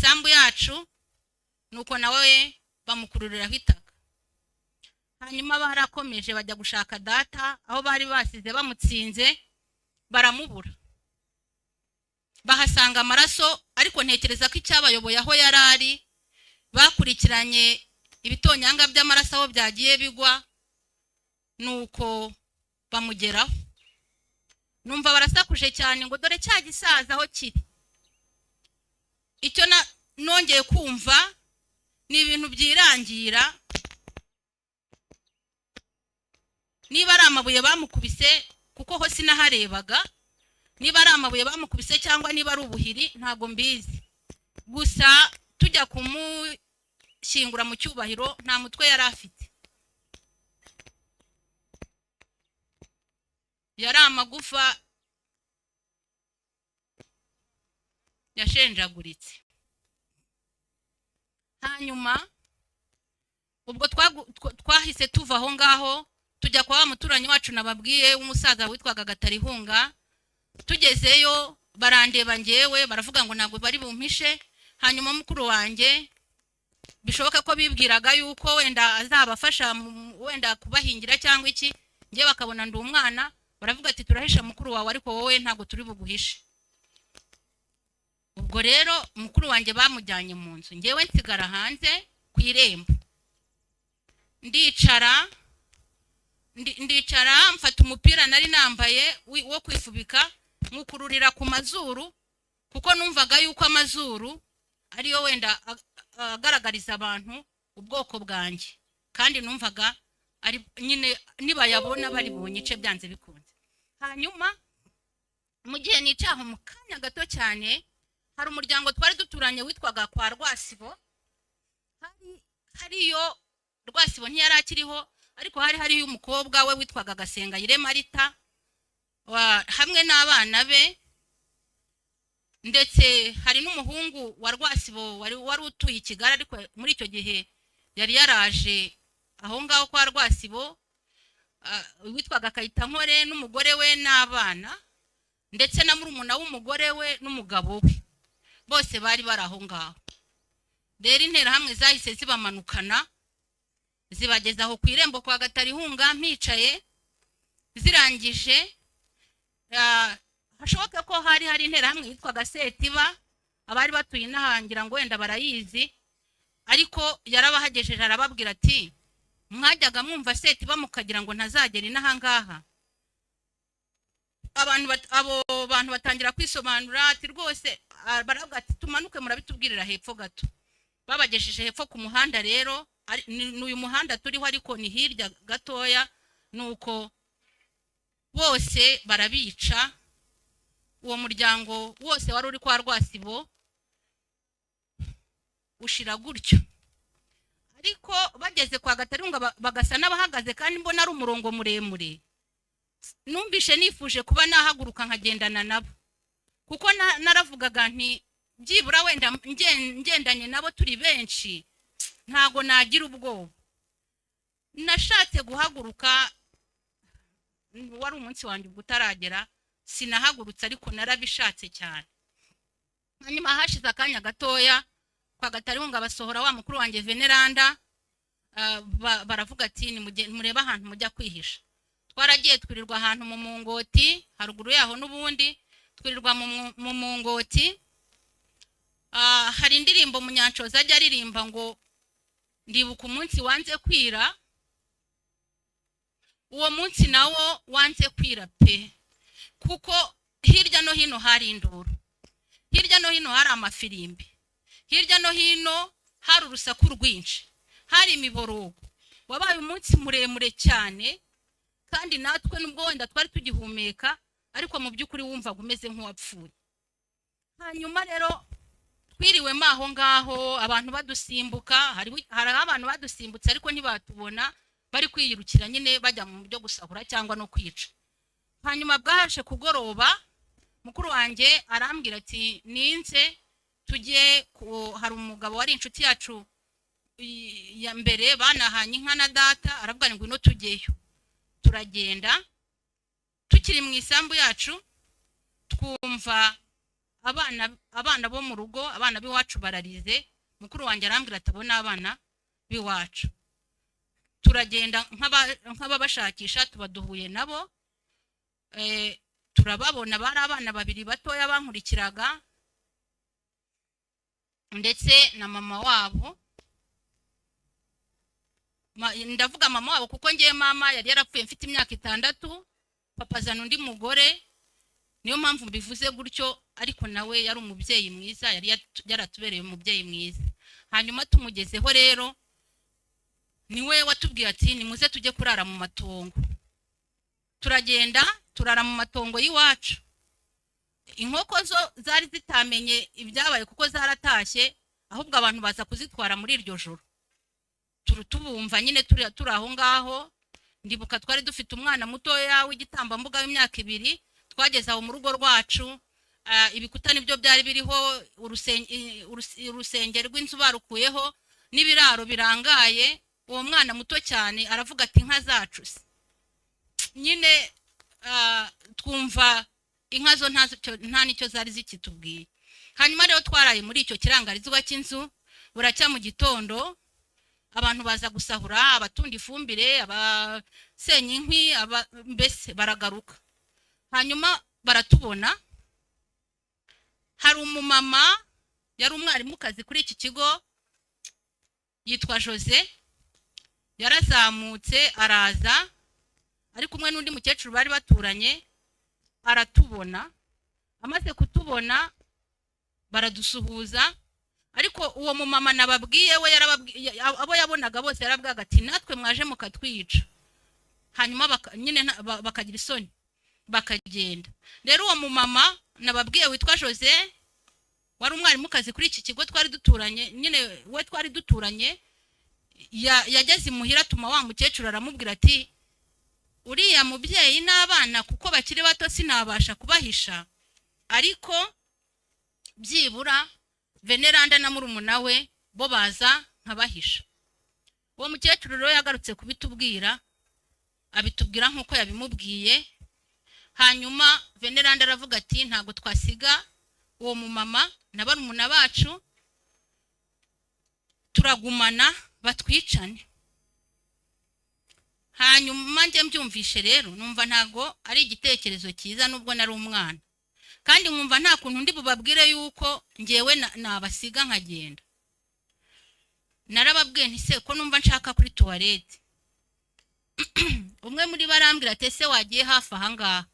isambu yacu, nuko nawe bamukururiraho itaka. Hanyuma barakomeje bajya gushaka data aho bari basize bamutsinze, baramubura, bahasanga amaraso. Ariko ntekereza ko icyabayoboye aho yari ari, bakurikiranye ibitonyanga by'amaraso aho byagiye bigwa, nuko bamugeraho. Numva barasakuje cyane ngo: "Dore cya gisaza aho kiri." Icyo nongeye kumva ni ibintu byirangira, niba ari amabuye bamukubise, kuko ho sinaharebaga, niba ari amabuye bamukubise cyangwa niba ari ubuhiri, ntabwo mbizi. Gusa tujya kumushyingura mu cyubahiro, nta mutwe yari afite, yari amagufa yashenjaguritse. Hanyuma ubwo twahise tuva aho ngaho, tujya kwa wa muturanyi wacu nababwiye w'umusaza witwaga Gatarihunga. Tugezeyo barandeba ngewe, baravuga ngo ntabwo bari bumpishe. Hanyuma mukuru wanjye, bishoboka ko bibwiraga yuko wenda azabafasha wenda kubahingira cyangwa iki, ngewe bakabona ndi umwana, baravuga ati: "Turahisha mukuru wawe, ariko wowe ntabwo turi buguhishe." Ubwo rero mukuru wanjye bamujyanye mu nzu, ngewe nsigara hanze ku irembo, ndicara, ndicara mfata umupira nari nambaye wo kwifubika, nywukururira ku mazuru, kuko numvaga yuko amazuru ariyo wenda agaragariza abantu ubwoko bwanjye, kandi numvaga ari nyine nibayabona bari bunyice byanze bikunze. Hanyuma mu gihe nicaho, mu kanya gato cyane, hari umuryango twari duturanye witwaga kwa Rwasibo. Hari hariyo Rwasibo, ntiyari akiriho, ariko hari hariyo umukobwa we witwaga Gasengayire Marita hamwe n'abana be, ndetse hari n'umuhungu wa Rwasibo wari utuye i Kigali, ariko muri icyo gihe yari yaraje aho ngaho kwa Rwasibo, witwaga Kayitankore n'umugore we n'abana, ndetse na murumuna w'umugore we n'umugabo we, bose bari bari aho ngaho. Rero Interahamwe zahise zibamanukana, zibageza aho ku irembo kwa Gatarihunga mpicaye. Zirangije, hashoboke ko hari hari Interahamwe yitwaga Setiba, abari batuye inaha ngira ngo wenda barayizi, ariko yarabahagejeje, arababwira ati: "Mwajyaga mwumva Setiba mukagira ngo ntazagera inaha ngaha." Abo bantu batangira kwisobanura ati rwose, baravuga ati: "Tumanuke, murabitubwirira hepfo gato." Babagejeje hepfo ku muhanda rero, ni uyu muhanda turiho, ariko ni hirya gatoya, nuko bose barabica. Uwo muryango wose wari uri kwa Rwasibo ushira gutyo. Ariko bageze kwa Gatarunga, bagasa n'abahagaze, kandi mbona ari umurongo muremure, numvishe nifuje kuba nahaguruka nkagendana nabo, kuko naravugaga nti: "Byibura wenda ngendanye nabo turi benshi, ntago nagira ubwoba." Nashatse guhaguruka, wari umunsi wanjye ubwo utaragera, sinahagurutse, ariko narabishatse cyane. Hanyuma hashize akanya gatoya, kwa Gatarihunga basohora wa mukuru wanjye Veneranda, baravuga ati: "Murebe ahantu mujya kwihisha." Twaragiye, twirirwa ahantu mu mungoti haruguru yaho, n'ubundi twirirwa mu mungoti. Hari indirimbo Munyanshoza ajya aririmba ngo: "Ndibuka umunsi wanze kwira." Uwo munsi nawo wanze kwira pe, kuko hirya no hino hari induru, hirya no hino hari amafirimbi, hirya no hino hari urusaku rwinshi, hari imiborogo. Wabaye umunsi muremure cyane, kandi natwe nubwo wenda twari tugihumeka, ariko mu by'ukuri wumvaga umeze nk'uwapfuye. Hanyuma rero twiriwemo aho ngaho, abantu badusimbuka, hari abantu badusimbutse ariko ntibatubona, bari kwiyirukira nyine bajya mu byo gusahura cyangwa no kwica. Hanyuma bwaje kugoroba, mukuru wanjye arambwira ati: "Ninze tujye hari umugabo wari inshuti yacu ya mbere, banahanye inka na data." Aravuga ngo: "Ngwino tujyeyo." Turagenda, tukiri mu isambu yacu twumva Abana bo mu rugo, abana b'iwacu bararize. Mukuru wanjye arambwira ati: "Abo ni abana b'iwacu." Turagenda nk'ababashakisha, tuba duhuye nabo. Turababona, bari abana babiri batoya bankurikiraga ndetse na mama wabo. Ndavuga mama wabo kuko ngewe mama yari yarapfuye mfite imyaka 6, papa azana undi mugore, niyo mpamvu mbivuze gutyo. Ariko nawe yari umubyeyi mwiza, yari yaratubereye umubyeyi mwiza. Hanyuma tumugezeho rero, niwe watubwiye ati: "Nimuze tujye kurara mu matongo." Turagenda turara mu matongo y'iwacu. Inkoko zo zari zitamenye ibyabaye kuko zaratashye, ahubwo abantu baza kuzitwara muri iryo joro. Tubumva nyine turi aho ngaho. Ndibuka twari dufite umwana mutoya w'igitambambuga w'imyaka 2. Twageze aho mu rugo rwacu, ibikuta nibyo byari biriho, urusenge rw'inzu barukuyeho n'ibiraro birangaye. Uwo mwana muto cyane aravuga ati: "Inka zacu se?" Nyine twumva inka zo nta n'icyo zari zikitubwiye. Hanyuma rero twaraye muri icyo kirangarizwa cy'inzu. Buracya mu gitondo, abantu baza gusahura, abatunda ifumbire, abasenya inkwi, mbese baragaruka. Hanyuma baratubona. Hari umumama yari umwarimukazi kuri iki kigo yitwa Jose, yarazamutse araza ari kumwe n'undi mukecuru bari baturanye, aratubona. Amaze kutubona baradusuhuza. Ariko uwo mumama nababwiye we yarababwiye, abo yabonaga bose yarabwaga ati: "Natwe mwaje mukatwica." Hanyuma nyine bakagira isoni bakagenda. Rero uwo mumama nababwiye witwa Jose, wari umwarimukazi kuri iki kigo twari duturanye, nyine we twari duturanye, yageze imuhira atuma wa mukecuru, aramubwira ati: "Uriya mubyeyi n'abana, kuko bakiri bato, sinabasha kubahisha, ariko byibura Veneranda na murumuna we bo baza nkabahisha." Uwo mukecuru rero yagarutse kubitubwira, abitubwira nk'uko yabimubwiye. Hanyuma Veneranda aravuga ati: "Ntabwo twasiga uwo mumama na barumuna bacu, turagumana batwicane." Hanyuma njye mbyumvishe rero numva ntabwo ari igitekerezo cyiza, nubwo nari umwana, kandi nkumva nta kuntu ndi bubabwire yuko ngewe nabasiga nkagenda. Narababwiye nti: "Se ko numva nshaka kuri toilette?" Umwe muri bo arambwira ati: "Ese wagiye hafi aha ngaha?"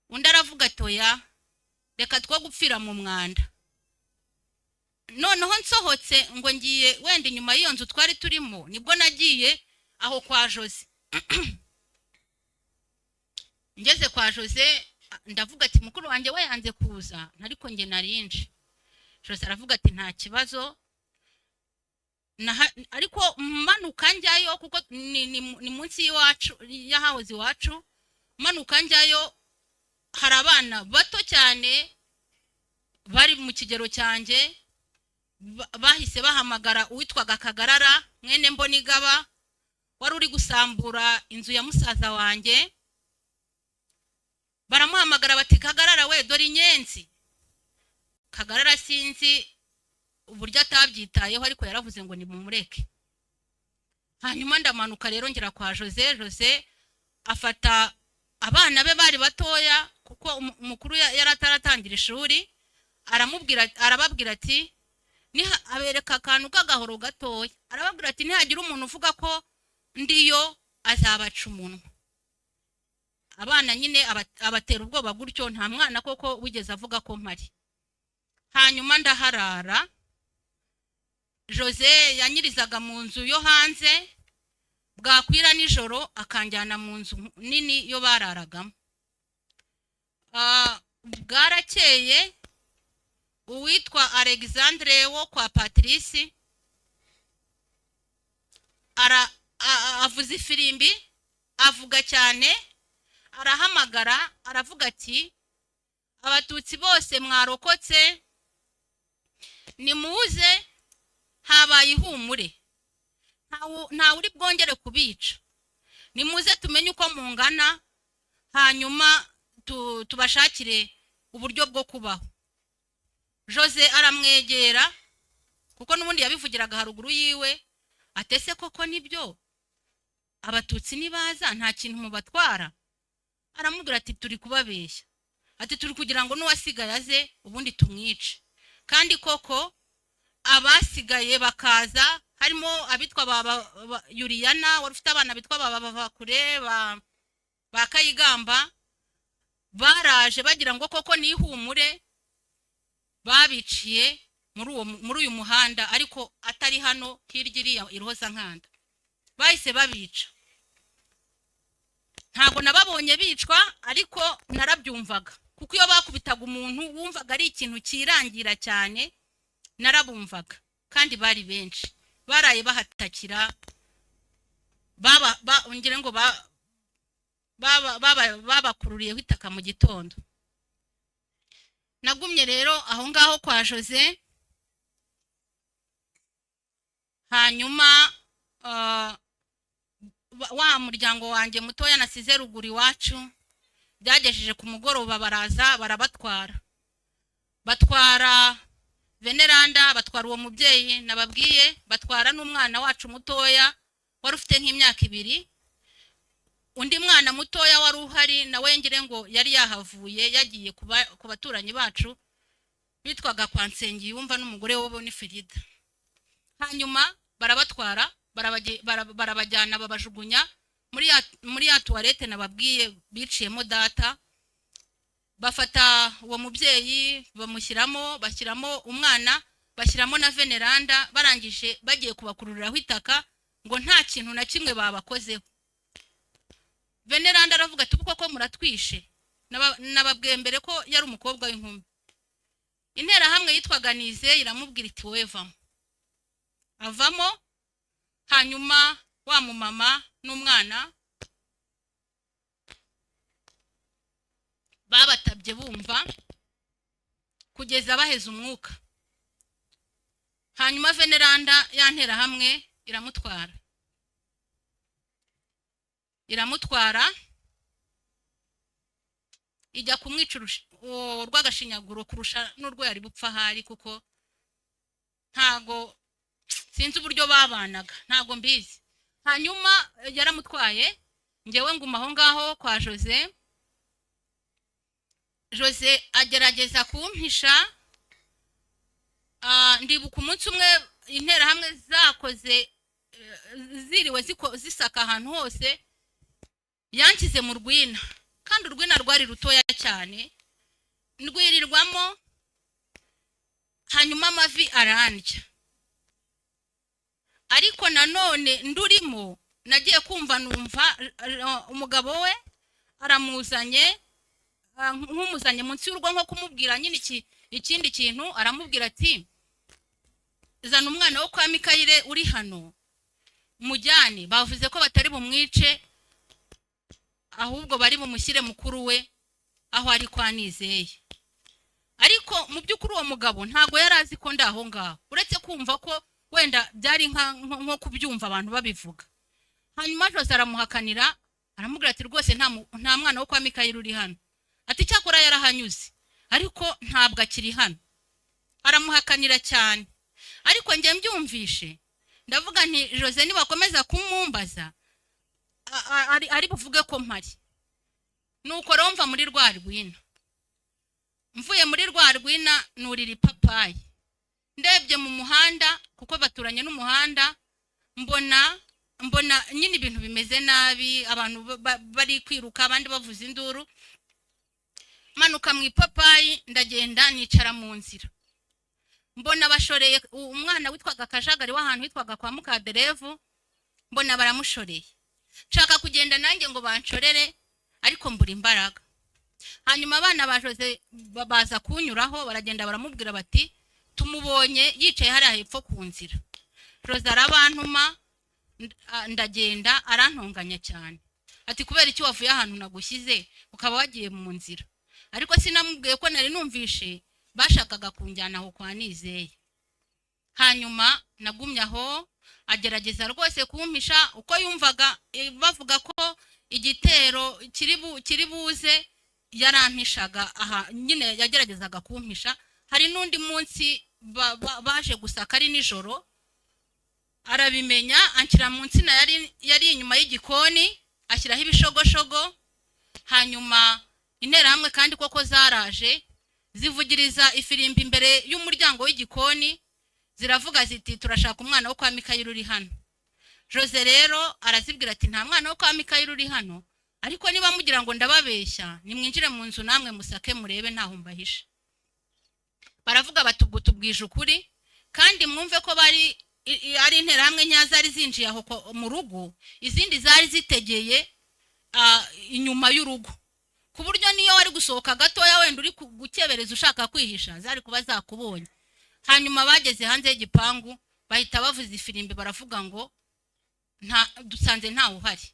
Undi aravuga ati: "Oya, reka two gupfira mu mwanda." Noneho nsohotse ngo ngiye wenda inyuma y'iyo nzu twari turimo, nibwo nagiye aho kwa Jose. Ngeze kwa Jose ndavuga ati: "Mukuru wanjye we yanze kuza, ariko njye narinje." Jose aravuga ati: "Nta kibazo." Ariko manuka njyayo, kuko ni munsi y'iwacu, y'ahahoze iwacu, manuka njyayo hari abana bato cyane bari mu kigero cyanjye bahise bahamagara uwitwaga Kagarara mwene Mbonigaba, wari uri gusambura inzu ya musaza wanjye. Baramuhamagara bati: "Kagarara we, dore inyenzi." Kagarara sinzi uburyo atabyitayeho, ariko yaravuze ngo nimumureke. Hanyuma ndamanuka rero ngera kwa Jose. Jose afata abana be bari batoya, kuko umukuru yari ataratangira ishuri. Aramubwira, arababwira ati, abereka akantu k'agahoro gatoya, arababwira ati: "Nihagira umuntu uvuga ko ndiyo, azabaca umunwa." Abana nyine abatera ubwoba gutyo, nta mwana koko wigeze avuga ko mpari. Hanyuma ndaharara. Jose yanyirizaga mu nzu yo hanze, bwakwira nijoro akanjyana mu nzu nini yo bararagamo. Bwarakeye, uwitwa Alexandre wo kwa Patrice avuza ifirimbi, avuga cyane, arahamagara, aravuga ati: "Abatutsi bose mwarokotse, nimuze, habaye ihumure, ntawe uri bwongere kubica. Nimuze tumenye uko mungana, hanyuma tubashakire uburyo bwo kubaho." Jose aramwegera, kuko n'ubundi yabivugiraga haruguru yiwe, atese koko nibyo, Abatutsi nibaza nta kintu mubatwara? Aramubwira ati: "Turi kubabeshya," ati: "Turi kugira ngo n'uwasigaye aze, ubundi tumwice." Kandi koko abasigaye bakaza, harimo abitwa ba Yuriyana wari ufite abana bitwa ba Bavakure, ba Kayigamba, baraje bagira ngo koko nihumure. Babiciye muri uyu muhanda, ariko atari hano, hirya iriya i Nkanda bahise babica. Ntabwo nababonye bicwa, ariko narabyumvaga, kuko iyo bakubitaga umuntu wumvaga ari ikintu cyirangira cyane. Narabumvaga, kandi bari benshi, baraye bahatakira, baba ngira ngo babakururiyeho itaka mu gitondo. Nagumye rero aho ngaho kwa Jose. Hanyuma wa muryango wanjye mutoya nasize ruguru iwacu, byagejeje ku mugoroba baraza barabatwara, batwara Veneranda, batwara uwo mubyeyi nababwiye, batwara n'umwana wacu mutoya wari ufite nk'imyaka 2. Undi mwana mutoya wari uhari nawe ngire ngo yari yahavuye, yagiye ku baturanyi bacu bitwaga kwa Nsengiyumva n'umugore we Bonifirida. Hanyuma barabatwara, barabajyana, babajugunya muri ya toilette nababwiye biciyemo data. Bafata uwo mubyeyi bamushyiramo, bashyiramo umwana, bashyiramo na Veneranda. Barangije bagiye kubakururiraho itaka ngo nta kintu na kimwe babakozeho. Veneranda aravuga ati: "Ubu koko muratwishe?" Nababwiye mbere ko yari umukobwa w'inkumi. Interahamwe yitwaga Nize iramubwira iti: "Wowe vamo." Avamo. Hanyuma wa mumama n'umwana babatabye bumva kugeza baheze umwuka. Hanyuma Veneranda ya nterahamwe iramutwara, iramutwara ijya kumwica urw'agashinyaguro kurusha n'urwo yari bupfa ahari, kuko ntago sinzi uburyo babanaga, ntago mbizi. Hanyuma yaramutwaye, ngewe nguma aho ngaho kwa Jose. Jose agerageza kumpisha. Ndibuka umunsi umwe Interahamwe zakoze, ziriwe zisaka ahantu hose, yanshyize mu rwina, kandi urwina rwari rutoya cyane, ndwirirwamo. Hanyuma amavi arandya. Ariko nanone ndurimo, nagiye kumva numva umugabo we aramuzanye, nk'umuzanye munsi y'urugo, nko kumubwira nyine ikindi kintu. Aramubwira ati: "Zana umwana wo kwa Mikayire uri hano mujyane, bavuze ko batari bumwice, ahubwo bari bumushyire mukuru we aho ari kwa Nizeye." Ariko mu by'ukuri uwo mugabo ntabwo yari azi ko ndi aho ngaho, uretse kumva ko wenda byari nko kubyumva abantu babivuga. Hanyuma Jose aramuhakanira, aramubwira ati: "Rwose nta mwana wo kwa Mikayire uri hano," ati: "Cyakora yarahanyuze, ariko ntabwo akiri hano." Aramuhakanira cyane. Ariko njye mbyumvishe ndavuga nti: "Jose nibakomeza kumumbaza ari buvuge ko mpari." Nuko rero mva muri rwa rwina. Mvuye muri rwa rwina nurira ipapayi, ndebye mu muhanda, kuko baturanye n'umuhanda, mbona nyine ibintu bimeze nabi, abantu bari kwiruka, abandi bavuza induru. Manuka mu ipapayi, ndagenda nicara mu nzira. Mbona bashoreye umwana witwaga Kajagari w'ahantu hitwaga kwa Mukaderevu, mbona baramushoreye. Nshaka kugenda nanjye ngo banshorere, ariko mbura imbaraga. Hanyuma abana ba Jose baza kunyuraho, baragenda baramubwira bati: "Tumubonye yicaye hariya hepfo ku nzira." Jose arabantuma, ndagenda, arantonganya cyane, ati: "Kubera icyo wavuye ahantu nagushyize ukaba wagiye mu nzira?" Ariko sinamubwiye ko nari numvishe bashakaga kunjyana aho kwa Nizeye. Hanyuma nagumye aho, agerageza rwose kumpisha uko yumvaga bavuga ko igitero kiri buze, yarampishaga aha nyine, yageragezaga kumpisha. Hari n'undi munsi baje gusaka ari nijoro, arabimenya, anshyira mu nsina yari inyuma y'igikoni, ashyiraho ibishogoshogo. Hanyuma Interahamwe kandi koko zaraje, zivugiriza ifirimbi imbere y'umuryango w'igikoni, ziravuga ziti: "Turashaka umwana wo kwa Mikayire uri hano." Jose rero arazibwira ati: "Nta mwana wo kwa Mikayire uri hano, ariko niba mugira ngo ndababeshya, nimwinjire mu nzu namwe musake murebe, ntaho mbahishe." Baravuga bati: "Ubwo tubwije ukuri." Kandi mwumve ko bari ari Interahamwe nkeya zari zinjiye aho mu rugo, izindi zari zitegeye inyuma y'urugo, ku buryo niyo wari gusohoka gatoya, wenda uri gukebereza ushaka kwihisha, zari kuba zakubonye. Hanyuma bageze hanze y'igipangu, bahita bavuza ifirimbi, baravuga ngo: "Nta dusanze ntawe uhari."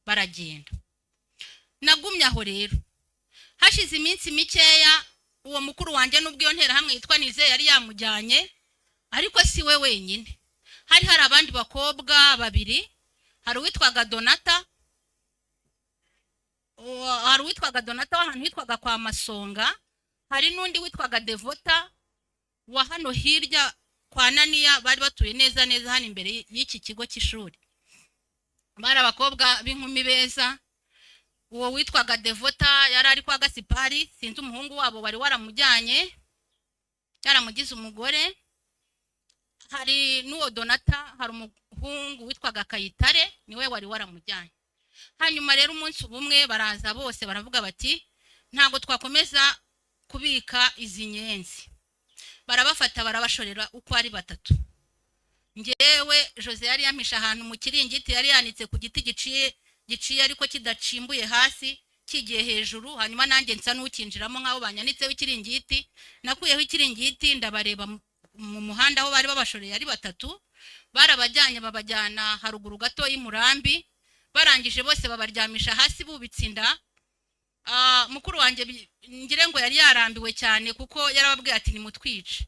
Baragenda. Nagumye aho rero. Hashize iminsi mikeya, uwo mukuru wanjye, n'ubwo iyo Nterahamwe yitwa Nizeye yari yamujyanye, ariko si we wenyine, hari abandi bakobwa babiri. Hari uwitwaga Donata w'ahantu hitwaga kwa Masonga, hari n'undi witwaga Devota wa hano hirya kwa Naniya. Bari batuye neza neza hano imbere y'iki kigo cy'ishuri. Bari abakobwa b'inkumi beza. Uwo witwaga Devota yari ari kwa Gasipari, sinzi umuhungu wabo wari waramujyanye, yaramugize umugore. Hari n'uwo Donata, hari umuhungu witwaga Kayitare, niwe wari waramujyanye. Hanyuma rero umunsi ubumwe baraza bose, baravuga bati: "Ntabwo twakomeza kubika izi nyenzi." Barabafata, barabashorera uko ari batatu. Ngewe Jose yari yampishe ahantu mu kiringiti yari yanitse ku giti giciye, giciye ariko kidacimbuye hasi, kigiye hejuru. Hanyuma nanjye nsa n'ukinjiramo nk'aho banyanitseho ikiringiti. Nakuyeho ikiringiti, ndabareba mu muhanda aho bari babashoreye ari batatu. Barabajyanye, babajyana haruguru gato y'Imurambi. Barangije bose babaryamisha hasi bubitse inda. Mukuru wanjye ngire ngo yari yarambiwe cyane, kuko yarababwiye ati: "Nimutwice."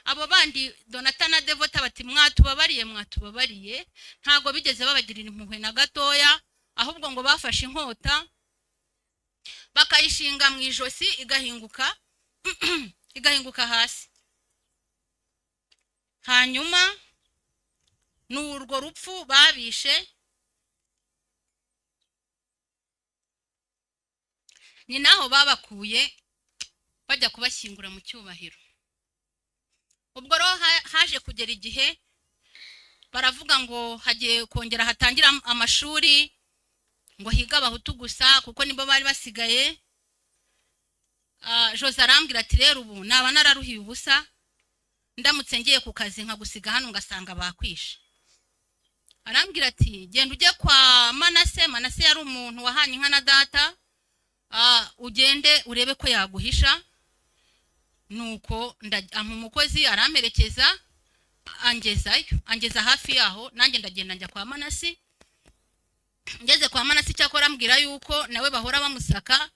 Abo bandi Donata na Devota bati: "Mwatubabariye, mwatubabariye." Ntabwo bigeze babagirira impuhwe na gatoya, ahubwo ngo bafashe inkota bakayishinga mu ijosi, igahinguka hasi. Hanyuma ni urwo rupfu babishe. Ni naho babakuye bajya kubashyingura mu cyubahiro. Ubwo rero haje kugera igihe baravuga ngo hagiye kongera hatangira amashuri, ngo hige Abahutu gusa, kuko nibo bari basigaye. Jose arambwira ati: "Rero ubu naba nararuhiye ubusa ndamutse ngiye ku kazi nkagusiga hano, ngasanga bakwishe." Arambwira ati: "Genda ujye kwa Manase." Manase yari umuntu wahanye inka na data. Ugende urebe ko yaguhisha. Nuko ampa umukozi, aramperekeza, angezayo, angeza hafi yaho. Nanjye ndagenda njya kwa Manasi. Ngeze kwa Manasi, cyakora ambwira yuko nawe bahora bamusaka,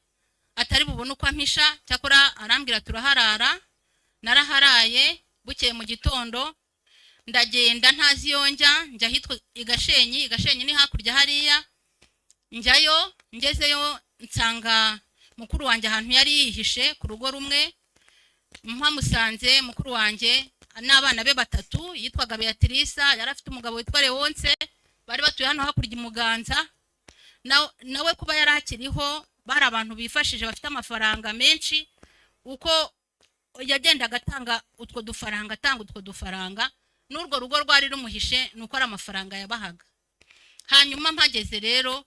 atari bubone uko ampisha. Cyakora arambwira turaharara. Naraharaye. Bukeye mu gitondo ndagenda ntazi iyo njya, njya ahitwa i Gashenyi. I Gashenyi ni hakurya hariya. Njyayo, ngezeyo nsanga mukuru wanjye ahantu yari yihishe ku rugo rumwe. Mpamusanze, mukuru wanjye n'abana be batatu, yitwaga Beatrice, yari afite umugabo witwa Leonce, bari batuye hano hakurya i Muganza. Nawe kuba yari akiriho, bari abantu bifashije, bafite amafaranga menshi. Uko yagendaga atanga utwo dufaranga, atanga utwo dufaranga, n'urwo rugo rwari rumuhishe ni uko ari amafaranga yabahaga. Hanyuma mpageze rero,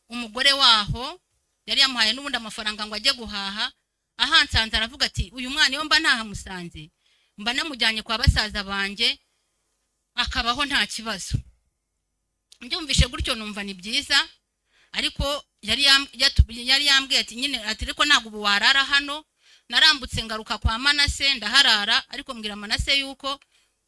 umugore waho yari yamuhaye n'ubundi amafaranga ngo ajye guhaha. Ahansanze aravuga ati: "Uyu mwana iyo mba ntahamusanze, mba namujyanye kwa basaza banjye akabaho nta kibazo." Mbyumvishe gutyo numva ni byiza, ariko yari yambwiye ati nyine, ati: "Ariko ntabwo ubu warara hano." Narambutse ngaruka kwa Manase, ndaharara, ariko mbwira Manase yuko